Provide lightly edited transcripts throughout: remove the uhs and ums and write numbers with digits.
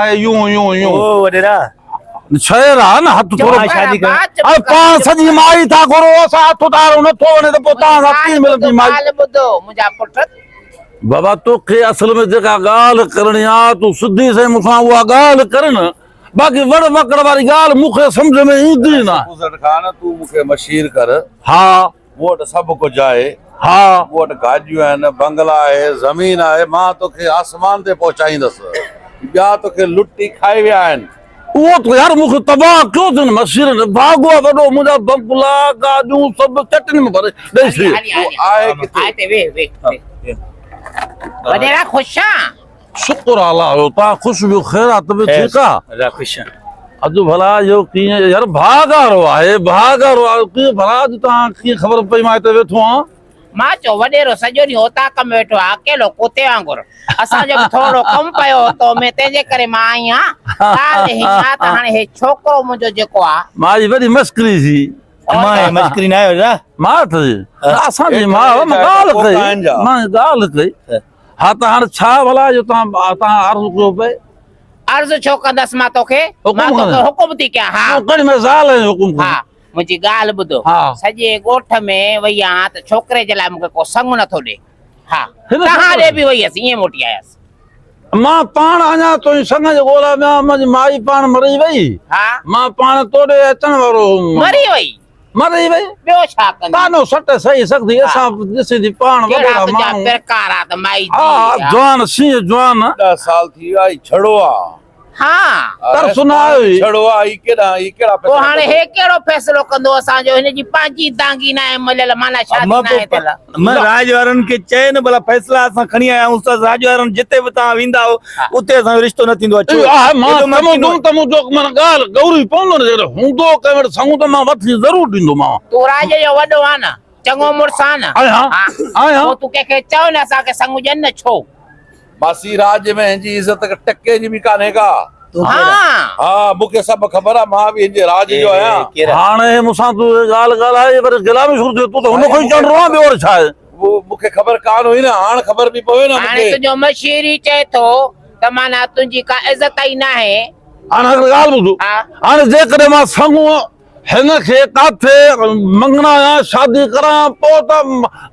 آهي يون يون يون. او وڏيرا. شعر آ نه هٿ ٿورو شادي ڪر. اي پاڻ سڄي مائي ٿا گهرو اسان هٿ اتارو نه ٿو وڃي ته پوء توهان سان ڪيئن ملندي مائي. ڳالهه ٻڌو منهنجا پٽ. بابا توکي اصل ۾ جيڪا ڳالهه ڪرڻي آ تون سڌي سائين مون سان اها ڳالهه ڪر نه باقي وڙ وڪڙ واري ڳالهه مون کي سمجهه ۾ ايندي نه. پوزٽ خان تون مون کي مشير ڪر. ها. مون وٽ سڀ ڪجهه آهي. ها. مون وٽ گاڏيون آهن، بنگلا آهي، زمين آهي، مان توکي آسمان تي پهچائيندس. ٻيا توکي لٽي کائي ويا آهن. اهو ته يار مون کي تباهه ڪيو اٿن مشير نڀاڳو آهي وڏو منهنجا بنگلا، گاڏيون سڀ چٽن ۾ ڀري ڏئي ڇڏي. اهو آهي ڪٿي؟ وڏيرا خوش آن؟ شڪر آ الله جو تان خوش ٻيو خير آ طبيعت ٺيڪ آ؟ الله خوش آ. اڄ ڀلا اهو ڪيئن يار ڀاڳ وارو آهي ڀاڳ وارو آهي ڪيئن ڀلا اڄ تان ڪيئن خبر پئي مان هتي ويٺو آهيان. مان چيو وڏيرو سڄو ڏينهن اوطاق ۾ ويٺو آ اڪيلو ڪتي وانگر اسان جو به ٿورڙو ڪم پيو هو تو ۾ تنهن جي ڪري مان آئي آهيان ڳالهه هيئن آ ته هاڻي هي ڇوڪرو منهنجو جيڪو آ. مائي وڏي مسڪري ٿي. امان هي مسڪري نه آهي وڏيرا. ماء ٿي اسان جي ماء مان ڳالهه ڪئي مان ڳالهه ڪئي. ها ته هاڻ ڇا ڀلا جو توهان توهان عرض ڪيو پئي؟ عرض ڇو ڪندس مان توکي؟ مان توکي حڪم ٿي ڪيان. ها. تون ڪهڙي ۾ زال آهين حڪم ڪندين؟ ها منهنجي ڳالهه ٻڌ. ها. سڄي ڳوٺ ۾ وئي آهيان ته ڇوڪري جي لاء مون کي ڪو سڱ نٿو ڏي. ها. توهان ڏي به وئي هيس ائين موٽي آيس. مان پاڻ اڃا تائين سڱ جي ڳولا ۾ آهيان. منهنجي مائي پاڻ مري وئي. ها. مان پاڻ توڏي اچڻ وارو هوم. مري وئي. مري وئي. ٻيو ڇا ڪندي؟ طعنو سٽ سهي سگهندي، اسان ڏسي ٿي پاڻ ڪهڙا وڏڙا تنهنجا ماڻهو. پرڪار آ ته مائي جي. ها جوان سينهن جوان. ڏهه سال ٿي ويا هي ڇڙو آ. ها. ترس نه آيو هي. ڇڙو آ هي ڪيڏانهن هي ڪهڙا پوء فيصلا هاڻي ڪندو. هي ڪهڙو فيصلو ڪندو اسان جو هن جي پنهنجي دانگي ناهي مليل معنيٰ شادي ناهي ٿيل. من راڄ وارن کي چئي نه ڀلا فيصلا اسان کڻي آيا آهيون استاد راڄ وارن جتي به توهان ويندا آهيو اتي اسان جو رشتو نه ٿيندو آهي ڇو آهي مان ايڏو مان چمون ڪينو تم ته منهنجو من ڳالهه ڳوري پوندو نه جيڪڏهن هوندو ڪنهن وٽ سڱون ته مان وٺي ضرور ڏيندومانء. تون راڄ جو وڏو آهين نه چڱو مڙس آهين نه آهيان آهيان. پوء تون ڪنهن کي چئو نه اسان کي سڱون ڏين نه ڇو. ماسي راڄ ۾ هن جي عزت ٽڪي جي به ڪانهي ڪا. ها. ها مون کي سڀ خبر آ مان به هن جي راڄ جو آهيان. هاڻي مون سان تون اها ڳالهه ڳالهائي وري گلا به شروع ٿي ويو تون ته هن کان ئي چڙهڻو آهين ٻيو وري ڇا آهي. اهو مون کي خبر ڪانه هئي نه هاڻ خبر پئي پوي نه مون هاڻي کي. تنهنجو مشير ئي چئي ٿو ته معنيٰ تنهنجي ڪا عزت ئي ناهي. هاڻي هڪ ڳالهه ٻڌ هاڻي جيڪڏهن مان سڱون هن کي ڪاٿي مڱڻايان شادي ڪرايان پوء ته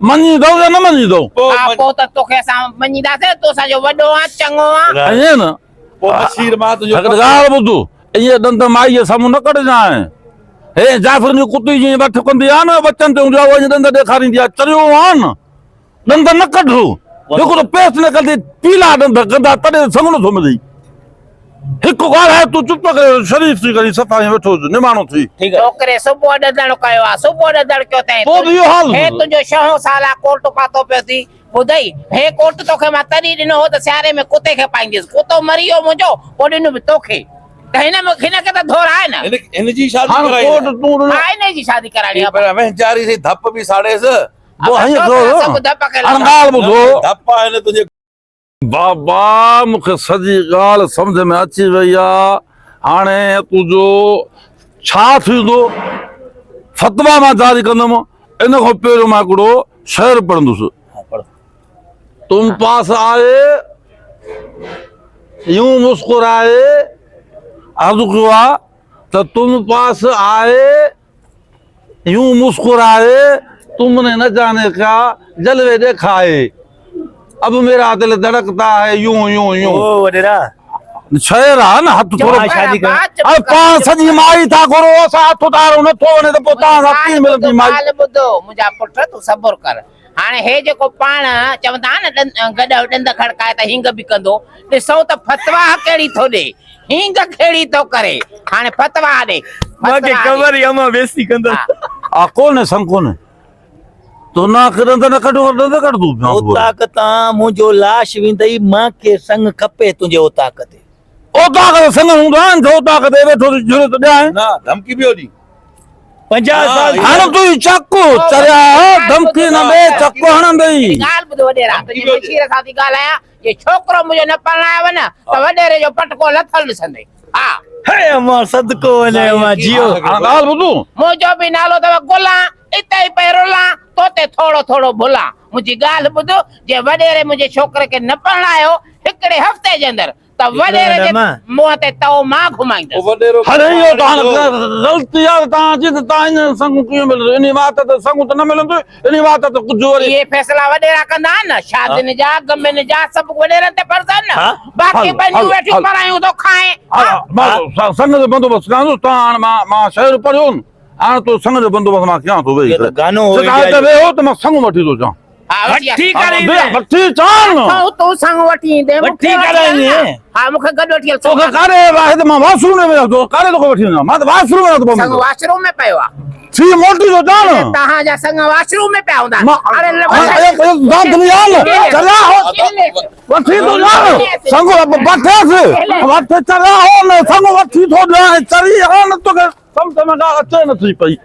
مڃيندؤ يا نه مڃيندؤ؟ ها پوء ته توکي اسان مڃينداسين تون اسان جو وڏو آن چڱو آن. ائين نه. پوء مشير مان تنهنجو هڪ ڳالهه ٻڌ ائين ڏند مائيء جي سامهون نه ڪڍجانء. هي جعفرن جي ڪتي جيئن وٺ ڪندي آ نه ٻچن تي هوندي آ اها ائين ڏند ڏيکاريندي آ چريو آن نه ڏند نه ڪڍ هڪ ته پيس نڪرندي پيلا ڏند ڪندا تڏهن سڱ نٿو ملي. هڪ ڳالهه آهي تون چپ ڪري شريف ٿي ڪرين صفا ائين ويٺو هج نماڻو ٿي. ڇوڪري صبح ڏندڻ ڪيو آ صبح ڏندڻ ڪيو اٿئي پوء به اهو حال هي هوندو. تنهنجو ڇهون سال آ ڪوٽ پاتو پيو ٿي ٻڌئي هي ڪوٽ توکي مان تڏهن ڏنو هو ته سياري ۾ ڪتي کي پائينديس ڪتو مري ويو منهنجو پوء ڏنو به توکي ته هن هن کي ته ڌور آهي نه. هن هن جي شادي هاڻ ڪرائي ڪوٽ تون ڏنو. ها هن جي شادي ڪرائڻي آ. پر وهنجاري سي ڌپ به ساڙيس. پوء هيئن ڇوڪرا ڪيو سڀ ڌپ کي هاڻ لڳا. ڳالهه ٻڌو. ڌپ آهي نه تنهنجي. بابا مون کي سڄي ڳالهه سمجهه ۾ اچي وئي آ هاڻي تنهنجو ڇا ٿيندو فتويٰ مان جاري ڪندم ان کان پهريون مان هڪڙو شعر پڙهندس تم پاس آئي يون مسڪرائي عرض ڪيو آ ته تم پاس آئي يون مسڪرائي تم ني نه جاني ڪيا جلوي ڏيکائي اب ميرا دل ڌڙڪتا هي يون يون يون. او وڏيرا. شعر آ نه هٿ ٿورو شادي ڪر. اي پاڻ سڄي مائي ٿا گهرو اسان هٿ اتارو نه ٿو وڃي ته پوء توهان سان ڪيئن ملندي مائي. ڳالهه ٻڌو منهنجا پٽ تون صبر ڪر هاڻي هي جيڪو پاڻ چوندا آهن نه گڏهه ڏند کڙڪائي ته هينگ به ڪندو ڏسون ته فتويٰ ڪهڙي ٿو ڏي. هينگ ڪھڙي ٿو ڪري هاڻي فتوا ڏي. مان کي خبر ئي امان بيستي ڪندس. آ ڪونهي سنگ ڪونهي تو نا کي ڏند نه ڪڍو ڏند ڪڍ تون پيو. اوطاق تان منهنجو لاش ويندئي مان کي سڱ کپي تنهنجي اوطاق تي. اوطاق تي سڱ هوندو آهن ڇا اوطاق تي ويٺو ٿي جھڙو ته ڏيانء. نه ڌمڪي پيو ڏي. 50 سال هڻ تون ئي چڪ چريا ڌمڪي نه ڏي چڪ هڻندئي. ڳالهه ٻڌ وڏيرا تنهنجي مشير سان ٿي ڳالهايان جي ڇوڪرو منهنجو نه پرڻايو نه ته وڏيري جو پٽڪو لٿل ڏسندين. ها. هي امان صدقو وڃي امان جيئو. هاڻ ڳالهه ٻڌ. منهنجو به نالو اٿو گلان، اتي ئي پئي رلان، توتي ٿورو ٿورو ڀلان. منهنجي ڳالهه ٻڌ، جي وڏيري منهنجي ڇوڪري کي نه پرڻايو، هڪڙي هفتي جي اندر ته وڏيري جي منهن تي تئو مان گهمائيندس. وڏيرو هر اهو توهان غلطي آهي توهان جي ته توهان ان سنگ ڪيئن ملندو انهي وات تي سنگ ته نه ملندو انهي وات تي ڪجهه وري. اهي فيصلا وڏيرا ڪندا آهن نه شادين جا غمين جا سڀ وڏيرن تي فرض آهن نه باقي ٻنيون ويٺيون پرايون ٿو کائين. مان سنگ جو بندوبست ڪيان ٿو توهان هاڻ مان مان شعر پڙهيو نه هاڻ تو سنگ جو بندوبست مان ڪيان ٿو ويهي ڪري گانو هو ته ويهو ته مان سنگ وٺي ٿو اچان. وٺي ڪري ايندين. وٺي اچان. تون تون سڱ وٺي ايندين مون کي وٺي ڪري ايندين. ها مون کي گڏ وٺي هل. توکي ڪاڏي واحد مان واش روم ۾ ويس ٿو ڪاڏي توکي وٺي وڃان مان ته واش روم ۾ نٿو پوان. سڱ واش روم ۾ پيو آ. ٿي موٽي ٿو اچان. توهان جا سڱ واش روم ۾ پيا هوندا. اري چريا هو وٺي ٿو ڏيان سڱ وٺيس وٺ چريا هو نه سڱ وٺي ٿو ڏيان چري هو نه توکي سمجهه ۾ ڳالهه اچي نٿي پئي.